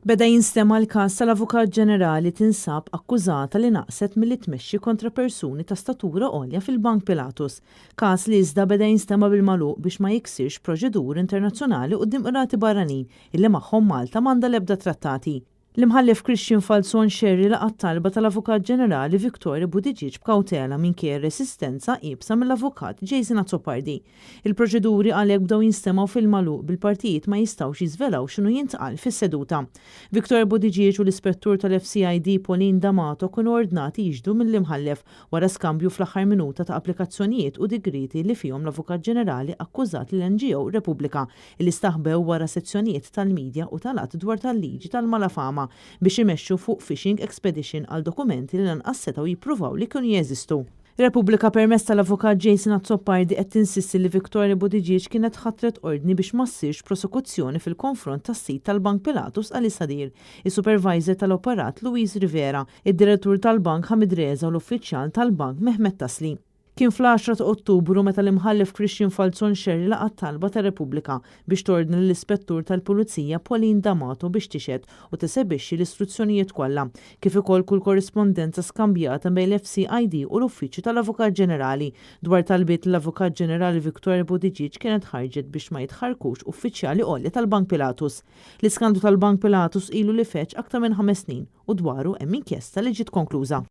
Beda jinstema' l-każ tal-Avukat Ġenerali tinsab akkużata li naqset milli tmexxi kontra persuni ta' statura għolja fil-Bank Pilatus. Każ li iżda beda jinstema' bil-magħluq biex ma jiksirx proċeduri internazzjonali quddiem qrati barranin illi magħhom Malta m'għandha l-ebda trattati. L-Imħallef Christian Falzon Scerri laqa' t-talba tal-Avukat Ġenerali Victoria Buttigieg b'kawtela minkejja resistenza iebsa mill-Avukat Jason Azzopardi. Il-proċeduri għalhekk bdew jinstemgħu fil-magħluq bil-partijiet ma jistgħux jiżvelaw x'inhu jintqal fis-seduta. Victoria Buttigieg u l-Ispettur tal-FCID Pauline D'Amato kienu ordnati jixhdu mill-Imħallef wara skambju fl-aħħar minuta ta' applikazzjonijiet u digrieti li fihom l-Avukat Ġenerali akkużat lill-NGO Repubblika li staħbew wara sezzjonijiet tal-midja u tal-Att dwar tal-Liġi tal-Malafama biex imexxu fuq fishing expedition għal dokumenti li lanqas setgħu jippruvaw li kienu jeżistu. Repubblika permezz tal-Avukat Jason Azzopardi qed tinsisti li Victoria Buttigieg kienet ħatret ordni biex ma ssirx prosekuzzjoni fil-konfront tas-sid tal-Bank Pilatus Ali Sadir, is-supervisor tal-operat Louise Rivera, id-direttur tal-bank Hamid Reza u l-uffiċjal tal-bank Mehmet Tasli. Kien fl-10 ta' Ottubru meta l-Imħallef Christian Falzon Scerri laqa' t-talba ta' Repubblika biex tordna lill-Ispettur tal-Pulizija Pauline D'Amato biex tixhed u tesebixxi l-istruzzjonijiet kollha, kif ukoll kull korrispondenza skambjata bejn l-FCID u l-Uffiċċju tal-Avukat Ġenerali dwar talbiet li l-Avukat Ġenerali Victoria Buttigieg kienet ħarġet biex ma jitħarrkux uffiċjali għolja tal-Bank Pilatus. L-iskandlu tal-Bank Pilatus ilu li feġġ aktar minn 5 snin u dwaru hemm inkjesta li ġiet konkluża.